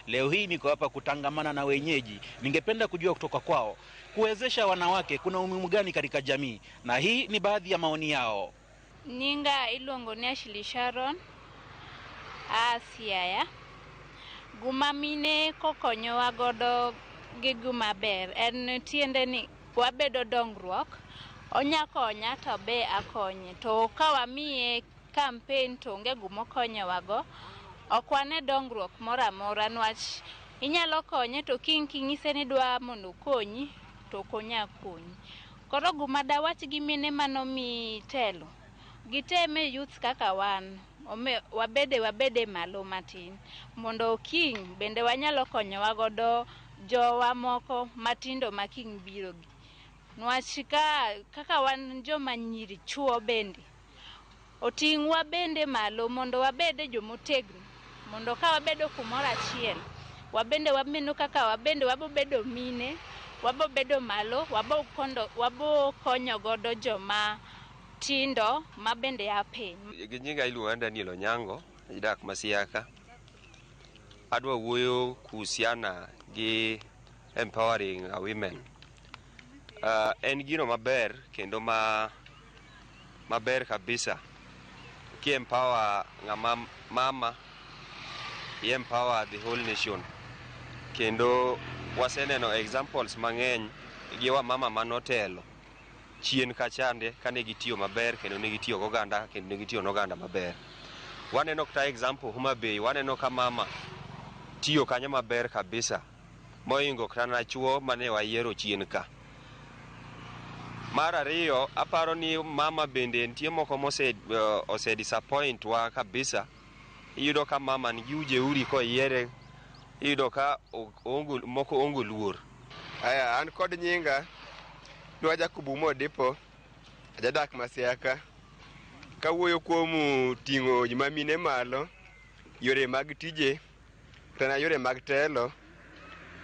Leo hii niko hapa kutangamana na wenyeji. Ningependa kujua kutoka kwao kuwezesha wanawake kuna umuhimu gani katika jamii, na hii ni baadhi ya maoni yao. Nyinga iluongo ni Ashley Sharon, aa Siaya. Guma mine kokonyowa godo gi guma ber en tiende ni wabedo dongruok, onya konya to be akonye. To ka wamiye campaign to onge gumokonyowago, ok wane dongruok moro amora niwach inyalo konye to kiny king'ise ni idwa mondo okonyi to ok onya konyi. Koro guma dawach gi mine manomi telo, giteme youths kaka wan, wabede wabede malo matin mondo kiny bende wanyalo konyowa godo jowa moko matindo ma kiny biro gi. Niwach ka kaka wan joma nyiri chuo bende oting'wa bende malo mondo wabede jomotegno mondo ka wabedo kumoro achiel wabende wameno kaka wabende wabobedo mine wabobedo malo wabo konyo godo joma tindo mabende a piny. Gi nyinga iluonga Daniel Onyango, idak Masiaka. Adwa wuoyo kuhusiana gi empowering women. En gino maber kendo ma maber kabisa ki empower ng'ama mama, i empower the whole nation. Kendo waseneno examples mang'eny gi wamama manotelo chien kachande kane gitiyo maber kendo ne gitiyo goganda kendo ne gitiyo noganda maber. Waneno kata example Homa Bay, waneno ka mama tiyo kanyo maber kabisa mohingo kata na chuo mane wayiero chien ka. Mar ariyo, aparo ni mama bende nitie moko mose ose disappoint wa kabisa. Iyudo ka mama nigi ujeuri koyiere, iyudo ka ongo, moko onge luor. Aya, an kod nyinga Dwa Jacob Modipo, ajadak Masiaka. Kawuoyo kuom ting'o joma mine malo, yore mag tije kata yore mag telo,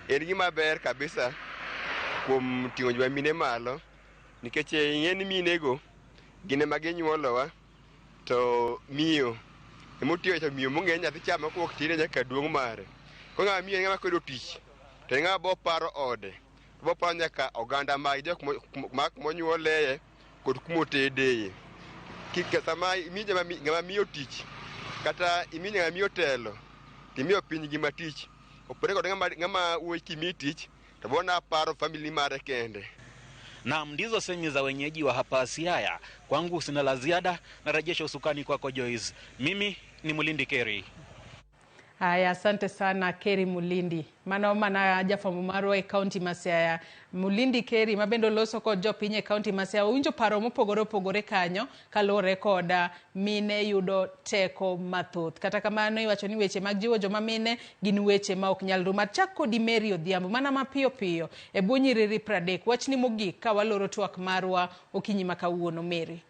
en gima ber kabisa kuom ting'o joma mine malo nikech ing'e ni minego gin ema ginyuolowa to miyo emotiyo to miyo mong'e nyathi chamo kowuok tine nyaka duong' mare. Koro ng'ama miyo en ng'ama koyudo tich to en ng'ama bo paro ode, bo paro nyaka oganda mag jok ma kumonyuoleye kod kumotedeye. Kik sama imi ng'ama miyo tich kata imi ng'ama miyo telo timiyo piny ngima tich opogore kod ng'ama wuoyi kimi tich to bona paro family mare kende. Naam, ndizo semi za wenyeji wa hapa Siaya. Kwangu sina la ziada, narejesha usukani kwako Joyce. Mimi ni Mulindi Keri. Haya, asante sana Keri Mulindi. Mano mana jafwambo marwa e kaunti ma Siaya. Mulindi Keri ma bende oloso kod jopiny e kaunti ma Siaya. Owinjo paro mopogore opogore kanyo kaluwore kod mine yudo teko mathoth. Kata kamano iwacho ni weche mag jiwo joma mine gin weche ma ok nyal rumo. Achak kodi Mary Odhiambo mana mapiyo piyo e bwo nyiriri 30. Wachni mogik ka waloro twak marwa okinyi ma kawuono Mary.